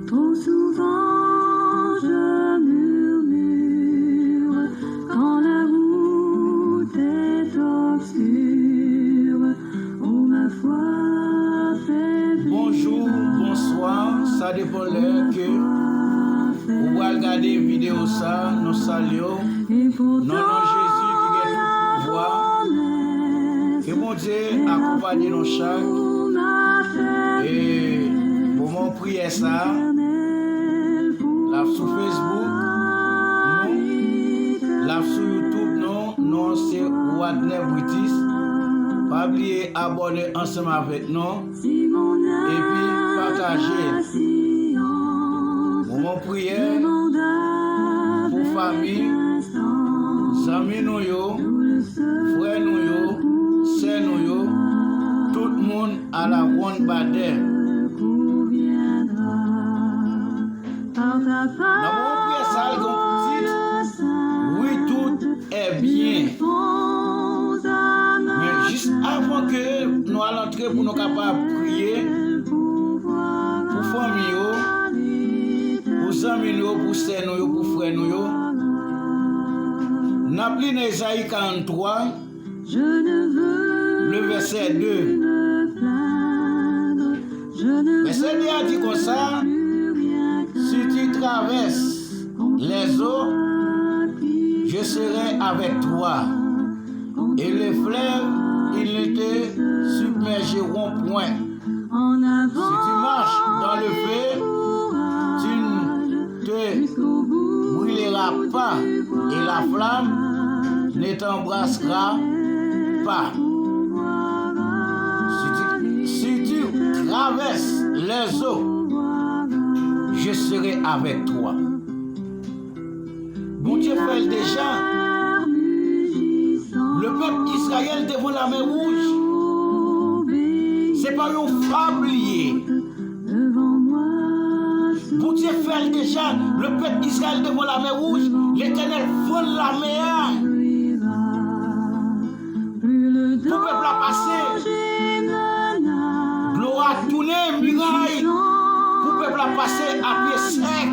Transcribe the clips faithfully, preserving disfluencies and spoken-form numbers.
Trop souvent je murmure quand la route est obscure. Oh, ma foi fait vivre. Bonjou, bonswa, sa depann lè ke ou pral gade videyo sa, nou salye w. Nan non Jezi ki gen tout pouvwa, ke Bondye akonpaye nou chak. E moman priyè sa, l ap sou Facebook nou, l ap sou YouTube nou, non se Wadner Britis. Pa bliye abòne ansanm avèk nou. Epi pataje. Moman priyè pou fanmi, zanmi nou yo, frè nou yo, sè nou yo, tout moun à la ronde battue. Nan moman priyè sa, l gen yon tit, wi, tout est bien. Men jis avan ke nou al antre pou nou kapab priye pou fanmi yo, pou zanmi nou yo, pou sè nou yo, pou frè nou yo, n ap li nan Ezayi karanntwa, le verset deux. Verset deux a di konsa, si tu traverses les eaux, je serai avec toi, et les fleuves, ils ne te submergeront point. Si tu marches dans le feu, tu ne te brûleras pas, et la flamme ne t'embrasera pas. Si tu, si tu traverses les eaux, je serai avec toi. Bondye fè l deja. Le pèp Izrayèl devan Lamè Wouj. Se pa yon fab li ye. Bondye fè l deja. Le pèp Izrayèl devan Lamè Wouj. Letènèl fann lamè a. Pou pèp la pase, dlo a tounen miray. Pou pèp la pase a pye sèk.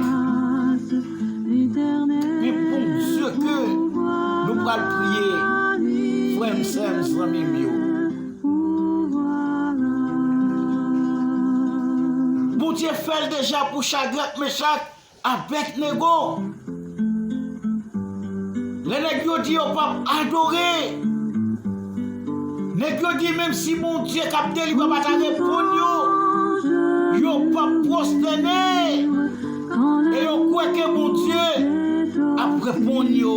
Men Bondye ke nou pral priye, frè m, sè m, zanmi m yo. Bondye fè l deja pou Chadrak, Mechak, Abèdnego. Lè nèg yo di yo p ap adore, nèg yo di menm si Bondye k ap delivre pa ta reponn yo, yo p ap pwostène. E yo kwè ke Bondye ap reponn yo.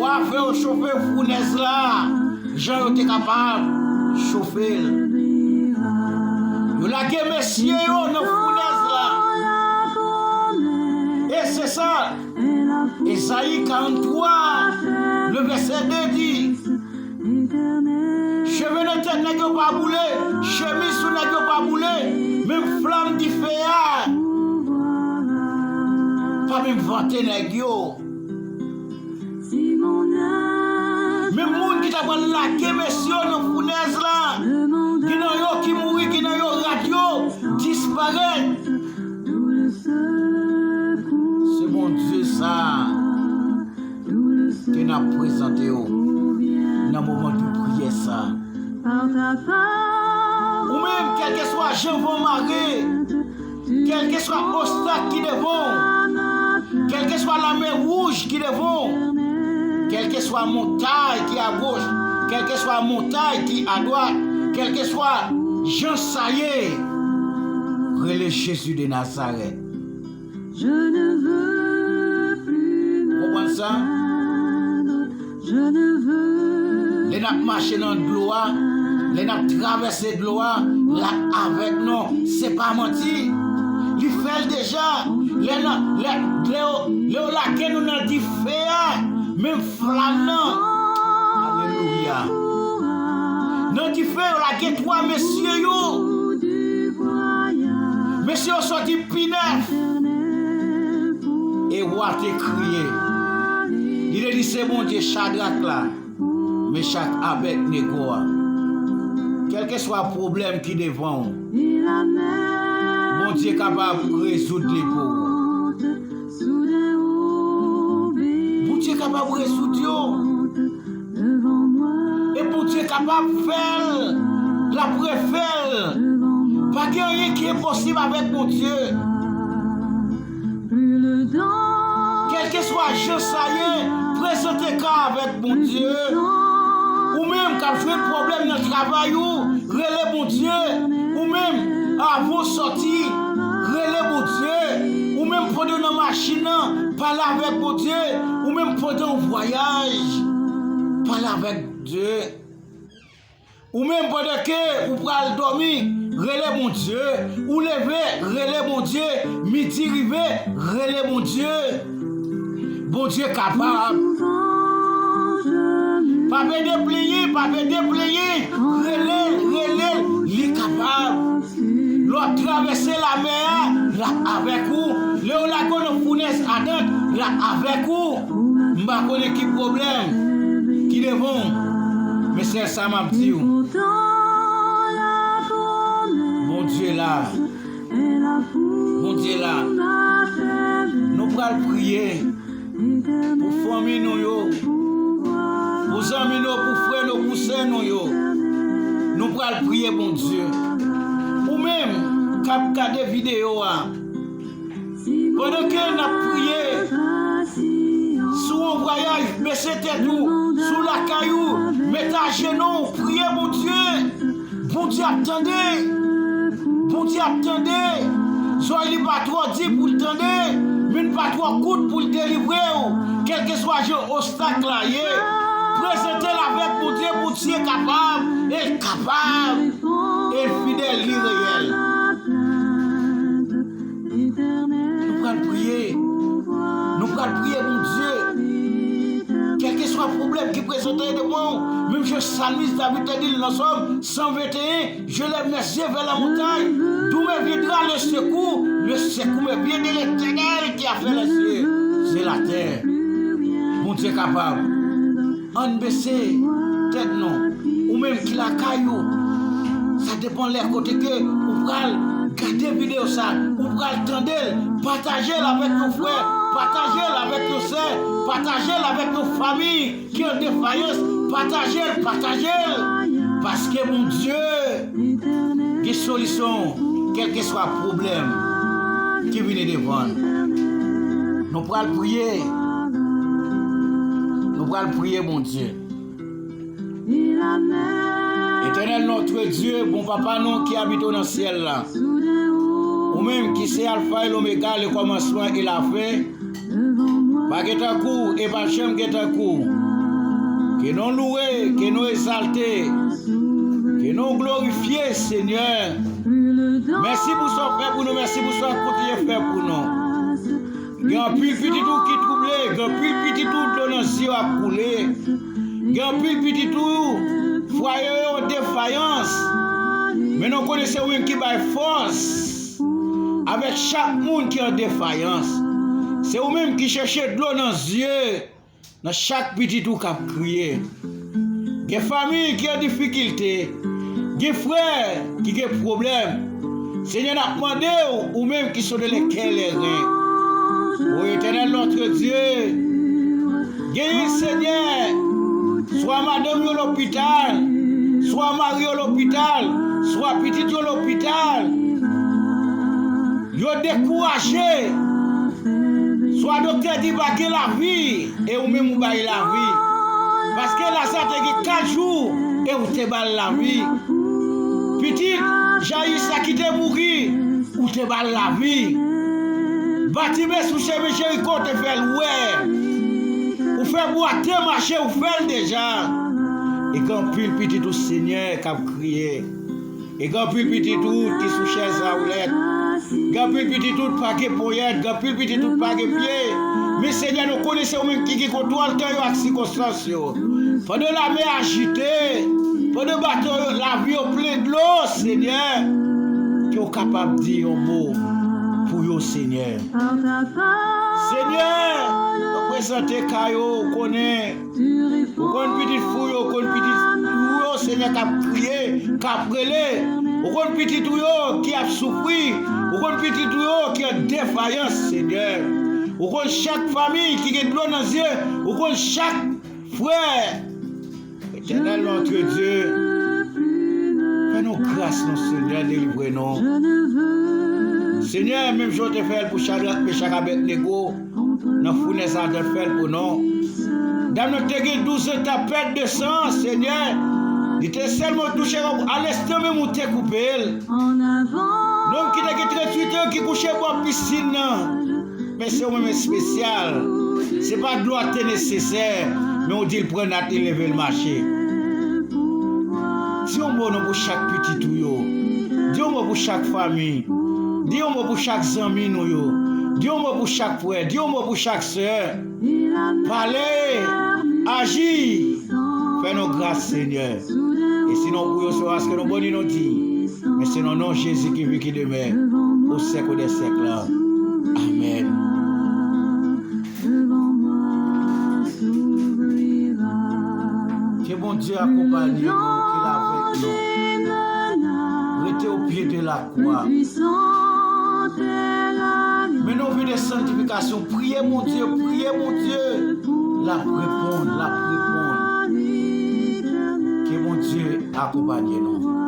Wa fè yo chofe founèz la jan yo te kapab chofe l. Yo lage mesye yo nan founèz la. E se sa, Ezayi karanntwa, le verset deux di, cheve nan tèt nèg yo pa boule, chemiz sou nèg yo pa boule, menm flanm dife a pa menm vante nèg yo. Menm moun ki ta pral lage mesye yo nan founèz la, gen nan yo ki mouri, gen nan yo rad yo disparèt. Se Bondye sa a ke n ap prezante w nan moman de priyè sa a. Ou menm, kèlkeswa jan van mare, kèlkeswa obstak ki devan w, kèlkeswa lamè wouj ki devan w, kèlkeswa montay ki agoch, kèlkeswa montay ki adwat, kèlkeswa jan sa ye, rele Jezi de Nazarèt. Konprann sa? Lè n ap mache nan dlo a, lè n ap travèse dlo a, l ap avèk nou. Se pa manti. Li fè l deja. Lè n, lè, lè yo, lè yo lage nou nan dife a, menm flanm nan. Alelouya. Nan dife, yo lage twa mesye yo. Mesye yo soti pi nèf. E wa te kriye. Li te di, se Bondye Chadrak la, Mechak, Abèdnego a. Kèlkeswa pwoblèm ki devan w, Bondye kapab rezoud li pou ou. Bondye kapab rezoud yo. E Bondye kapab fè l. L ap refè l. Pa gen anyen ki enposib avèk Bondye. Kèlkeswa jan sa ye, prezante kay avèk Bondye. Ou menm k ap jwenn pwoblèm nan travay ou, rele Bondye. Ou menm, avan w sòti, rele Bondye. Ou menm pandan w nan machin nan, pale avèk Bondye. Ou menm pandan w vwayaj, pale avèk Bondye. Ou menm pandan ke ou pral dòmi, rele Bondye. Ou leve, rele Bondye. Midi rive, rele Bondye. Bondye kapab. Pa pede plenyen, pa pede plenyen. Rele l, rele l, li kapab. Lè w ap travèse lamè a, l ap avèk ou. Lè yo lage w nan founès adant, l ap avèk ou. M pa konnen ki pwoblèm ki devan w, men sèl sa m ap di w. Bondye la. Bondye la. Nou pral priye pou fanmi nou yo, pou zanmi nou, pou frè nou, pou sè nou yo. Nou pral priye Bondye. Ou menm k ap gade videyo a, pandan ke n ap priye, si w an vwayaj, bese tèt ou, si w lakay ou, met ajenou w, priye Bondye. Bondye ap tande. Bondye ap tande. Zòrèy li pa twò di pou l tande, men l pa twò kout pou l delivre w. Kèlkeswa jan obstak la ye, prezante l avèk Bondye. Bondye kapab, e l kapab, e l fidèl, li reyèl. Nou pral priye. Nou pral priye Bondye. Kèlkeswa pwoblèm ki prezante devan w, menm jan salmis David te di l nan Sòm san venteyen, je lève mes yeux vers la montagne, d'où me viendra le secours? Le secours me vient de l'Éternel qui a fait les cieux et la terre. Bondye kapab. Ann bese tèt nou. Ou menm ki lakay ou, sa depann lè kote ke ou pral gade videyo sa, ou pral tande l, pataje l avèk yon frè, pataje l avèk yon sè, pataje l avèk yon fanmi ki an defayans, pataje l, pataje l. Paske Bondye gen solisyon, kèlkeswa pwoblèm ki vini devan n. Nou pral priye. Nou pral priye Bondye. Éternel notre Dieu, bon papa nou ki abite nan syèl la, ou menm ki se Alfa e Lomega, le kòmansman e lafen, pa gen tankou w e p ap janm gen tankou w. Ke non w louwe, ke non w egzalte, ke non w glorifye, Senyè. Mèsi pou sa w fè pou nou, mèsi pou sa w kontinye fè pou nou. Gen anpil pitit ou ki twouble, gen anpil pitit ou dlo nan zye yo ap koule. Gen anpil pitit ou, fwaye yo an defayans. Men nou konnen se ou menm ki bay fòs avèk chak moun ki an defayans. Se ou menm ki chèche dlo nan zye nan chak pitit ou k ap kriye. Gen fanmi ki an difikilte. Gen frè ki gen pwoblèm. Senyè, n ap mande w, ou menm ki sonde lè kè, lè ren. O Etènèl, notre Dieu, genyen, Senyè, swa madanm yo lopital, swa mari yo lopital, swa pitit yo lopital. Yo dekouraje. Swa doktè di pa gen lavi, e ou menm ou bay lavi. Paske Laza te gen kat jou, e ou te ba l lavi. Pitit Jayis la ki te mouri, ou te ba l lavi. Batime sou chemen Jeriko, ou te fè l wè. Ou fè bwate mache, ou fè l deja. E gen anpil pitit ou, Senyè, k ap kriye. E gen anpil pitit ou ki sou chèz woulèt. Gen anpil pitit ou pa gen ponyèt, gen anpil pitit ou pa gen pye. Men Senyè, nou konnen se ou menm ki gen kontwòl tan yo ak sikonstans yo. Pandan lamè ajite, pandan bato yo, lavi yo plen dlo, Senyè, ke w kapab di yon mo pou yo, Senyè. Senyè, nou prezante ka yo, ou konnen. Ou konn pitit fi w yo, ou konn pitit ou yo, Senyè, k ap kriye, k ap rele. Ou konn pitit ou yo ki ap soufri. Ou konn pitit ou yo ki an defayans, Senyè. Ou konn chak fanmi ki gen dlo nan zye. Ou konn chak frè. Etènèl, notre Dieu, fè nou gras, non, Senyè, delivre nou. Senyè, menm jan w te fè l pou Chadrak, Mechak, Abèdnego, nan founèz adan, fè l pou nou. Dam nan te gen douz an, t ap pèd de san, Senyè. Li te sèlman touche kòk, a lenstan menm ou te koupe l. Nonm ki te gen tranntuit an ki kouche bò pisin nan. Men se yon menm espesyal. Se pa dlo a te nesesè, men ou di l pran nat li leve l mache. Di yon mo non pou chak pitit ou yo. Di yon mo pou chak fanmi. Di yon mo pou chak zanmi nou yo. Di yon mo pou chak frè. Di yon mo pou chak sè. Pale, aji. Fè nou gras, Senyè. E si non pou yo, se paske nou boni, nou di. Men se nan non Jezi ki viv, ki demè, o syèk dè syèk la. Amèn. Ke Bondye akonpanye nou, ke l avèk nou. Rete o pye de la kwa. Men nan vi de santifikasyon, priye Bondye, priye Bondye. L ap reponn, l ap reponn. Ke Bondye akonpanye nou.